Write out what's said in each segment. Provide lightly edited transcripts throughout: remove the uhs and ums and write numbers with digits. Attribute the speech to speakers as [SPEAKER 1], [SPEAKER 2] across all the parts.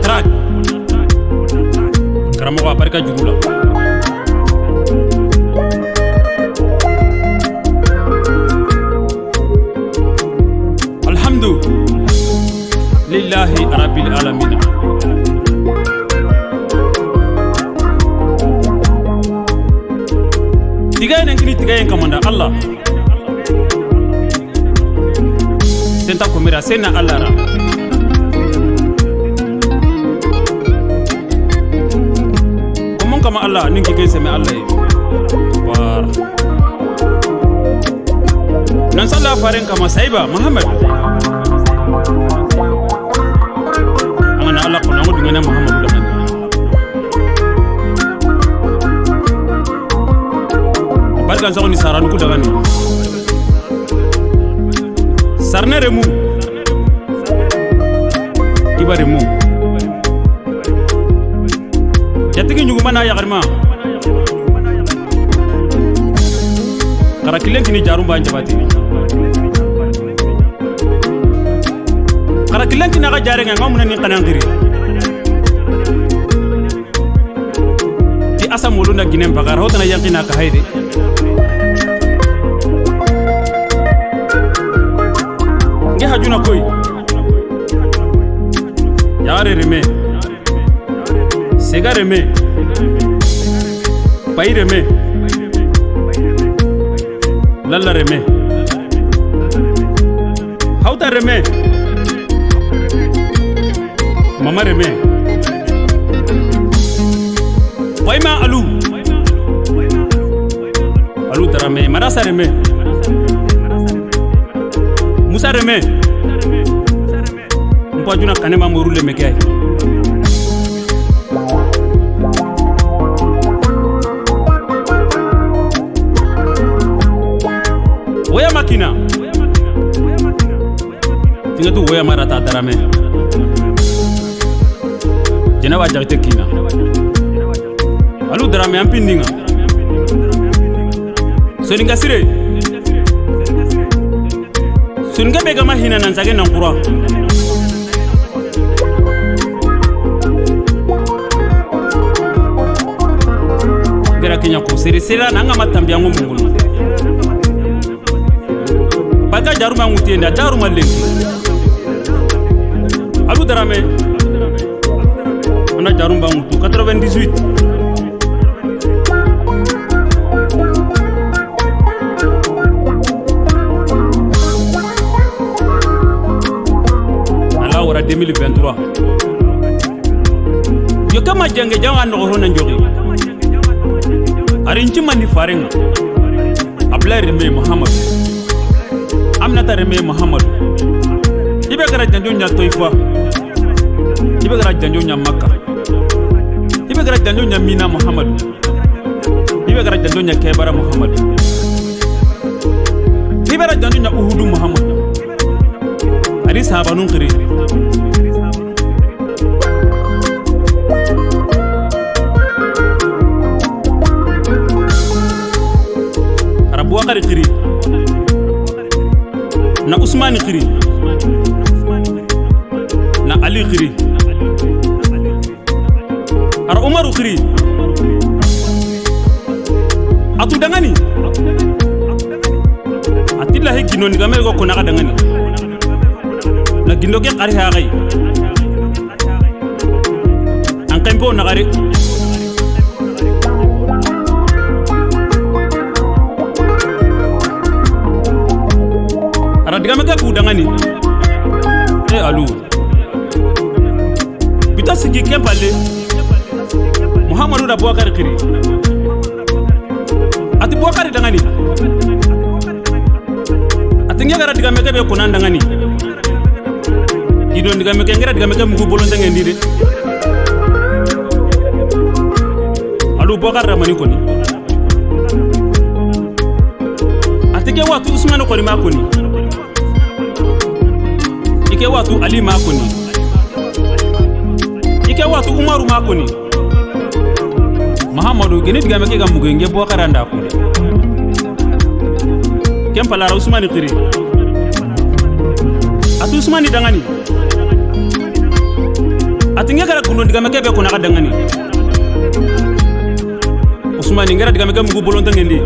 [SPEAKER 1] track. Karamɔgɔ a barika juru la. Alhamdu lillahi rabbil alamin. Tiga in kini tiga in kamanda Allah. Senta komira sena Allah ra. Komon kama Allah ninki kai seme Allah ye. Bar. Nan sallah faren kama Saiba Muhammad. Angana Allah kono ngo dungena Muhammad da. Barkan sago ni saranu ku dagani. Sarne remu. Iba remu. Jatigi nyuguma na yagarma. Karakilen kini jarumba njabati. Karakilen kini aga jarenga ngamuna ni kanangiri. Ti asa molunda ginem bakar hotana yankina ka hayde. Nge hajuna koy. Yare reme. Sega reme. Pai reme. Lalla reme. Hauta reme. Mama reme. Paima alu. Alu darame. Marasa reme. Musa reme. Mpajuna kanema morule mekai. Woya makina. Tinga tu woya marata darame. Jenawa jagte kina. Alu darame ampindinga. Soninga sire. Soninga bega mahina nanzage nankura. Gera kenya ko sere sera nanga matambi yango mungulu. Baka jaruma ngutenda jaruma lenki. Alu darame. Ana jarumba ngutu 98. Ala wara 2023. Yo kama jange janga no hona njogi. Arinchi mani farenga. Abla reme Muhammad. Amnata reme Muhammad. Ibe gara janjo nya Toifa. Ibe gara janjo nya Makka. Ibe gara janjo nya Mina Muhammad. Ibe gara janjo nya Kebara Muhammad. Ibe gara janjo nya Uhudu Muhammad. Ari sahaba nun khiri. Arabuakari khiri. Na Usmani khiri. Na Ali khiri. Ara Umaru khiri. Atu dangani. Atilla he ginon gamel go konaka dangani. Na gindo ke qari ha gai. An kempo na gari. Ara digame ke ku dangani. E alu. Bita sigi kempale. Muhammadu da Boubacar khiri. Ati Boubacar dangani. Ati ngera digame ke be konan dangani. Gido digame ke ngera digame ke mugu bolonte ngendi de. Alu Boubacar ramani koni. Ati ke watu Usmanu koni ma koni. Ike watu Ali ma koni. Ike watu Umaru ma koni. Muhammadu geni digame ke ga mugu nge Boubacar anda ko. Kempala ra Usmani khiri. Atu Usmani dangani. A tinge kɛra gundo digamɛkɛ bɛɛ kɔnɔ a ka dangani. Usumani ngɛra digamɛkɛ mugu bolontangendi.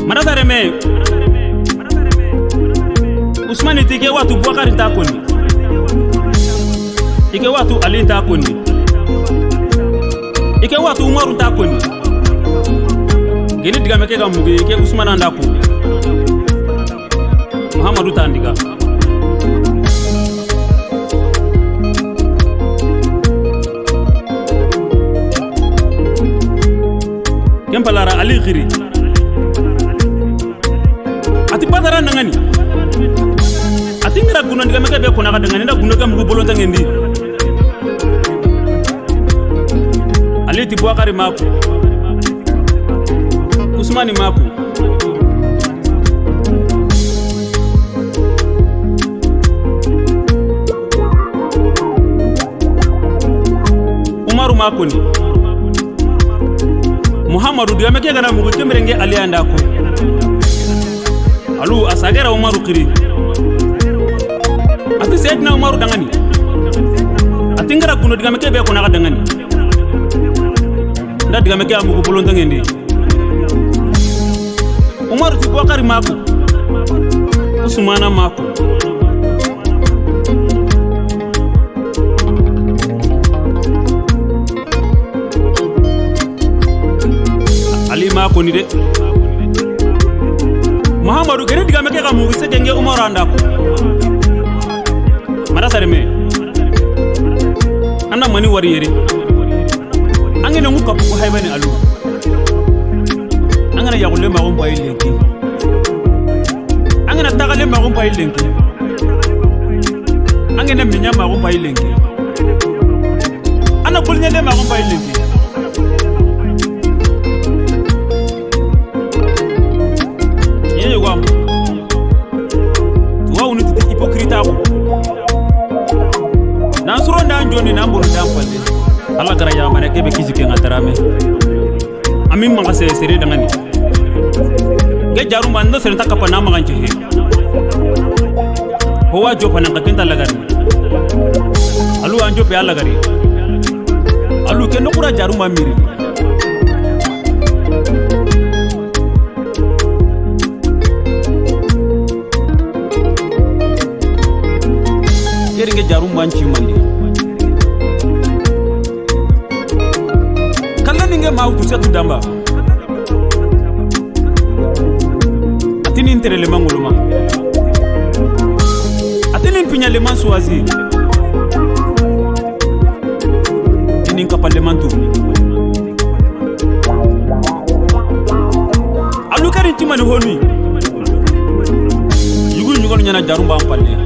[SPEAKER 1] Marata reme Usmani ti ke watu Bouakari ta koni. I ke watu Ali ta koni. I ke watu Umaru ta koni. Geni digamɛkɛ ka mugu i ke Usmana nda ko. Muhammadu ta ndiga. Kempalara Ali khiri. Ati badara nangani. Ati ngira gundo digamɛkɛ bɛɛ kɔnɔ a ka dangani nda gundo kɛ mugu bolontangendi. Ali ti Bouakari mako. Usmani mako. Umaru mako ni. Muhammadu digamɛkɛ kana mugu kemerenge Ali anda ko. Alu asagera Umaru kiri. Ati Seydina Umaru dangani. Ati ngara gundo digamɛkɛ bɛɛ kɔnɔ a ka dangani. Nda digamɛkɛ a mugu bolontangendi. Umaru ti Bouakari mako. Usmana mako. Ali mako ni de. Muhammadu gere digamɛkɛ ka mugu se kenge Umaru anda ko. Marasa reme. Anda mani wari yere. Angene ngu kapu ko haybani alu. Angana yagulle mago mbayi lenki. Angana tagale mago mbayi lenki. Angene minya mago mbayi lenki. Ana kulnyele mago mbayi lenki. Yeye wam. Tuwa unu titi hipokrita ko. Nansuro ndan joni namburu ndan palle. Ala gara ya mane kebe kisi ke ngatarame. Amin manga se sere dangani. Ge jaru mando sere takapa na manga nchehe. Howa jopa na kenta lagari. Alu anjo pe alagari. Alu ke nokura jaru mamiri. Keringe jaru manchi mandi. Ninge ma utu setu damba. Atini nterele mangoloma. Atini mpinyale mansuazi. Atini nkapale mantu. Alukari ntimani honui. Yugu nyugonu nyana jarumba mpale.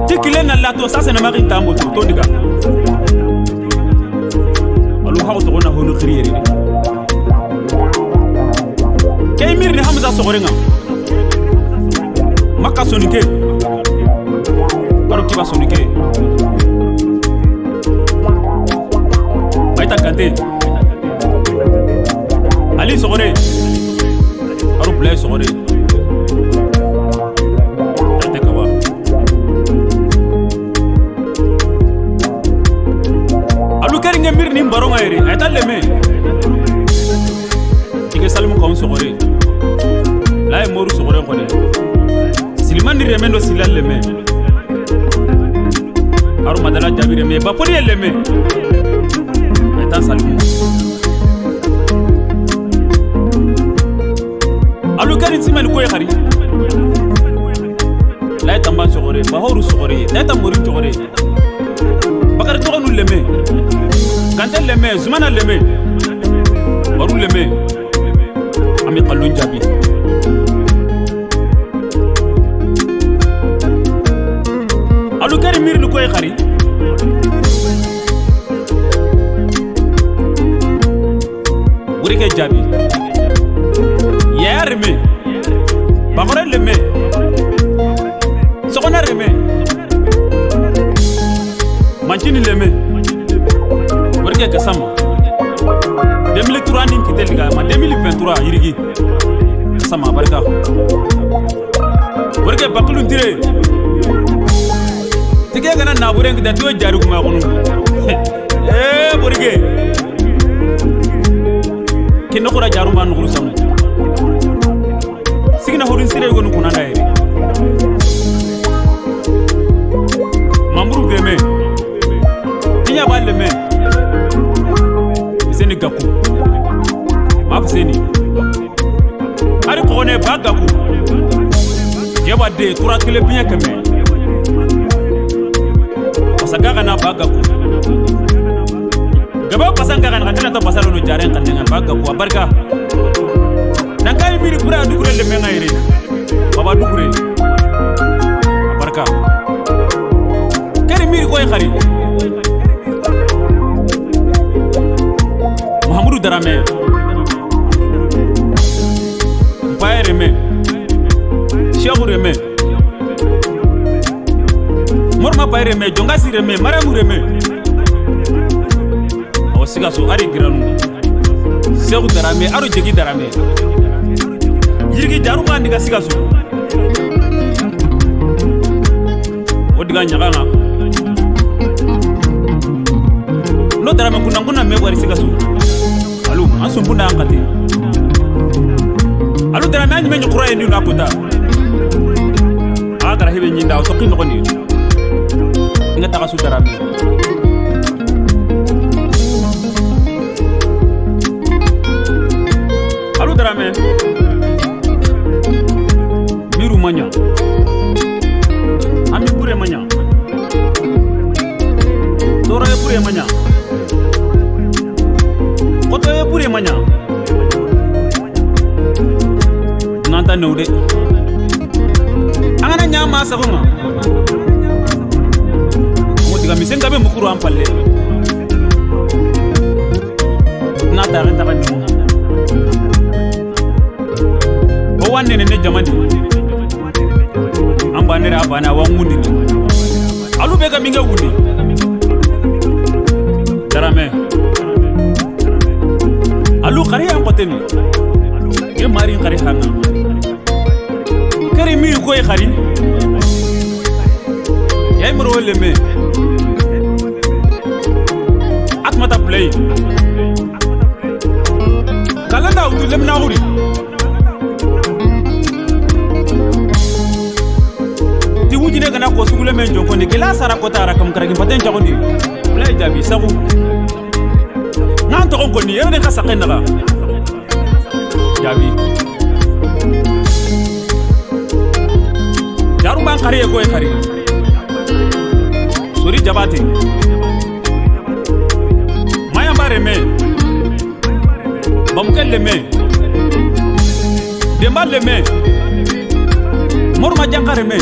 [SPEAKER 1] Tikile na lato sasa na mari tambo tu tondika. Alu hawo to gona honu khiri yere. Kay mir ni Hamza sogorenga. Makka sonike. Baro kiba sonike. Baita kante. Ali sogore. Aro blay sogore. Ate kawa. Alu keringe mir ni baronga yere. Ayta leme. Ike salimu kaun sogore. Laye moru sogore kone. Silimani remendo silal leme. Aru madala jabi reme. Bapori leme. Ayta salimu. Alu kerin simani koy khari. Laye tamba sogore. Bahoru sogore. Laye tambori sogore. Bakari togonu leme. Kante leme, Zumana leme, Baru leme, Ami Kalun Jabi. Alu keri mir ni koy khari. Wurike Jabi. Yaya reme, Bakore leme, Sokona reme, Manchini leme. Wurike Kasama. 2003 ni kiteliga ma 2023 yirigi sama barika borike bakulun tire tige kana naburen kita tiyo jari kuma kono borike kinno kura jaru ban nuguru samu sigina horin sire gonu kunanda yeri mamuru greme tinya balle me seni gaku mafseni ari kone ba gaku jeba de tura kile binya keme pasaga kana ba gaku gaba pasanga kana kana to pasalo no jaren kan ngan ba gaku abarka nankai miri pura dugure le menga ire baba dugure abarka keri miri koy khari Mahamadou Darame Mbaye Reme Cheikh Reme Morma Baye Reme Jongasi Reme Maramu Reme Awa Sikaso ari Giranu Cheikh Darame aro Jegi Darame Yirigi Jaru ba ndiga Sikaso O diga ñaxanga no Darame kunna kunna me wari Sikaso alu an sumpunda an kate alu Darame an ñime ñuxura ye ndi na kota a gara hebe ñinda o toqi noxoni inga taxa su Darame alu Darame miru maña ami bure maña toroye bure maña kotoye bure maña nanta newde angana ñama saxuma mo diga mi sen gabe mukuru am palle na taxe taxa nimu o wanene ne jamani an banere a bana wa ngundini alu be ka minga wundi Darame alu xari an xoteni ye mari xari xanga keri mi koy xari yay moro leme atmata play kalanda utu lemna xuri ti wujine gana ko sugule men jonkoni kila sara kota ara kam karagi paten jagondi play jabi sagu nan to ko ni yene ka sakena ga jabi jaru ban xari ko e xari sori jabate maya bare me bamkel me demba le me morma jankare me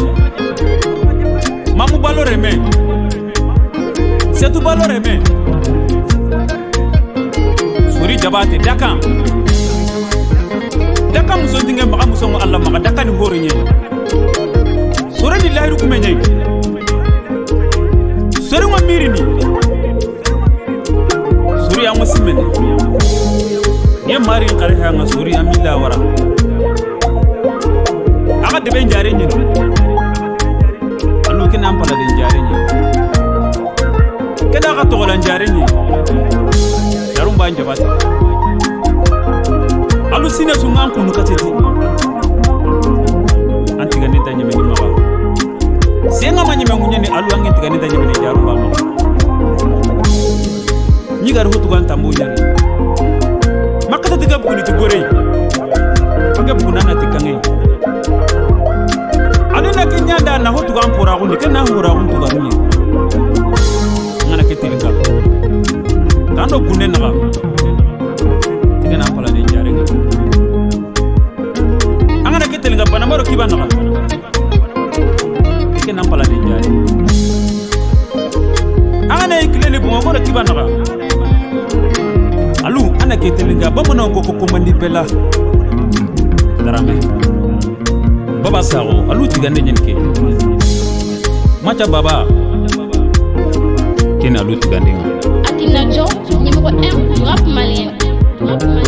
[SPEAKER 1] mamu balo reme setu balo reme sori jabate dakan dakan muso dinge maga muso ngo alla maga dakan ni hore nye sori ni lahiru kume nye sori ngo miri ni sori ango simene ye mari ngare hanga sori amila wara aga debe njare nye alu kena ampala de njare nye keda ka togola njare nye jarumba njabate alu sine sungan kunu kateti antiga ne tanya meni maga senga manyime ngunyeni alu angi tiga ne tanya meni jarumba maga nyigar hutugan tambu nyari makata tiga buguni ti gore aga buguna na tikange alu na kinyanda na hutugan pora gundi kana hora gun tugarunya ngana ketiringa tando gunne naga tiga na pala de jarenga angana ketelinga banamaro kiba naga tiga na pala de jare angana ikileni bungo ko kiba naga alu ana ketelinga bamono ko komandi bela Darame baba sago alu tiga ne nyenke macha baba kena alu tiga ndenga
[SPEAKER 2] Akinajo numéro 1 du rap malien. Top.